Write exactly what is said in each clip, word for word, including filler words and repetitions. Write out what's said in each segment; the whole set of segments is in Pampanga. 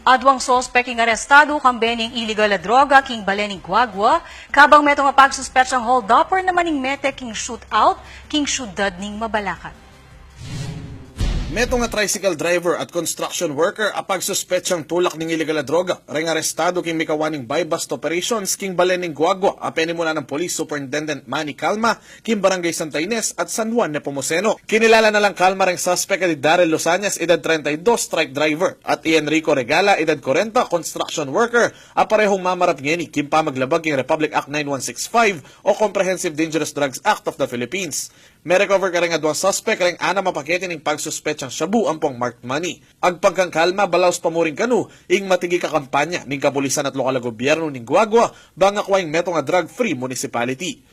Aduang suspek ing arestadu kambe ning iligal a droga king balen ning Guagua, kabang metung a pagsuspetsang hold-upper naman ing mete king shootout king syudad ning Mabalacat. Metung a tricycle driver at construction worker a pagsuspetsang tulak ning iligal a droga reng arestadu king mikawaning buy-bust operations king balen ning Guagua a penimulan nang Police Superintendent Manny Calma king Barangay Santa Ines at San Juan Nepomuceno. Kinilala na lang Calma reng suspek a di Daryl Losanias, edad treinta y dos, trike driver, at Ian Rico Regala, edad kwarenta, construction worker, a parehong mamarat ngeni king pamaglabag king Republic Act nine one six five o Comprehensive Dangerous Drugs Act of the Philippines. Merecover kareng aduang suspek reng anam a pakete ning pagsuspetsang shabu ampong marked money. Agpang kang Calma, balaus pa mu rin kanu ing matigik a kampanya ning kapulisan at lokal a gobyerno ning Guagua bang akwa ing metung a drug-free municipality.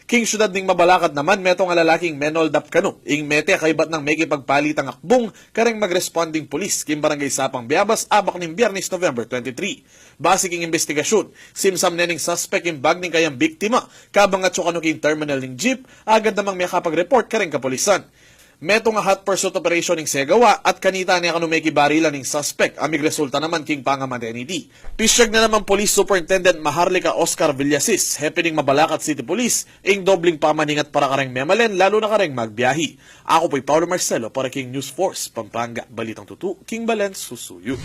King syudad ning Mabalacat naman, metung a lalaking menold up kanu ing mete kaybat nang mekipagpalitang akbung kareng mag-responding pulis king Barangay Sapang Biabas abak ning Biyernes, November twenty-three. Base king imbestigasyun, simsam ne ning suspek ing bag ning kayang biktima kabang atsu kanu king terminal ning jeep, agad namang mekapag-report kareng kapulisan. Metung a hot pursuit operation ing segawa at kanita ne kanu mekibarilan ing suspek a migresulta naman king pangamate niti. Pisyag na naman Police Superintendent Maharlika Oscar Villasis, hepe ning Mabalacat City Police, ing dobling pamaningat para kareng memalen, lalu na kareng magbiahi. Aku pu i Paulo Marcelo para king News Force Pampanga, balitang tutu king balen susuyu.